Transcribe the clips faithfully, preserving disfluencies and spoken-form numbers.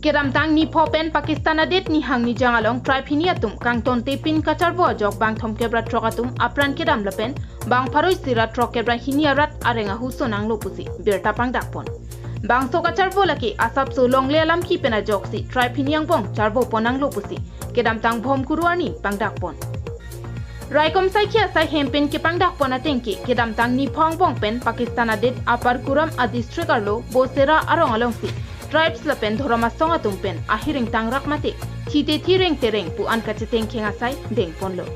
Kedamtang nipho pen Pakistan adet nihang nijang along tribe hini atum kangton tepin kacharbo ajok bang thomkep ra throk atum apran kedam lapen bang pharo isi ra throkkep ra hini arat areng ahuso nanglo pusi birta pangdakpon. Bangso kacharbo lake asapso longle alamki pen ajoksi tribe hini angbong charbo pon nanglo pusi kedamtang Bhomkuru arni pangdakpon. Raikom saikhi asai hem pen kepangdakpon atengke kedamtang nipho angbong pen Pakistan adet Upper Kuram a district arlo Bosera arong alongsi tribes lapen dhorom asong atum pen ahiring tangrak mate thite thireng tereng pu an kachetengkheng asai dengponlo.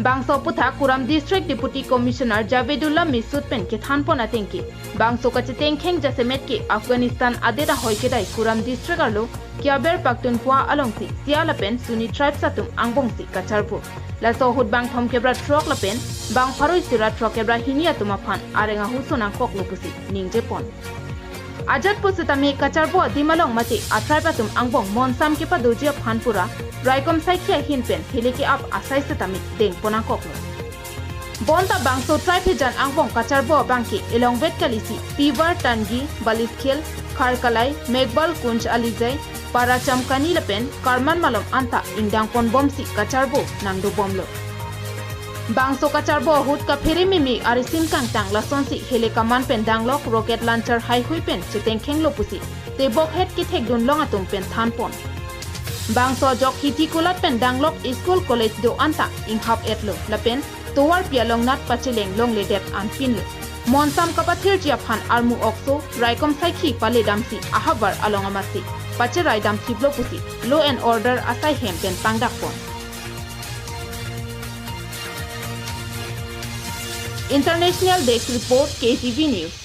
Bangso aputhak Kuram District Deputy Commissioner Javedullah Misud pen kethanpon atengke bangso kachetengkheng jasemet ke Afghanistan adet ahoi kedai Kuram District arlo Khyber Pakhtunkhwa alongsi Sia lapen Sunni tribes atum angbongsi kacharbo. Laso ahut bang thomkep ra throk lapen bang pharo isi ra throkkep ra hini atum aphan areng ahuso nangkoklo pusi ningjepon. Ajat pusitame kacharbo adim along mate a tribe atum angbong monsam kepadoji aphan pura raikom saikhi ahin pen hele ke-ap asai setame dengpon nangkoklo. Bonta bangso tribe hijan angbong kacharbo abangke elongvet kalisi Pivar, Tangi, Baliskhel, Kharkalai, Megbal Kunj, Alizai, Para Chamkani lapen Karman malom anta ingdangponbomsi kacharbo nangdobomlo. Bangso kacharbo ahut kaphere meme arisim kangtang lasonsi hele kaman pen danglok rocket launcher haihui pen chetengkhenglo pusi tebok het kethekdun long atum pen thanpon. Bangso ajok hithi kulat pen danglok school college do anta inghap-etlo lapen tovarpi alongnat pacheleng longledet anpinlo. Monsam kapathirji aphan armu okso raikom saikhi paledamsi ahavar along amatsi pacherai damthiplo pusi law and order asai hem pen pangdakpon. International Desk Report, K T V News.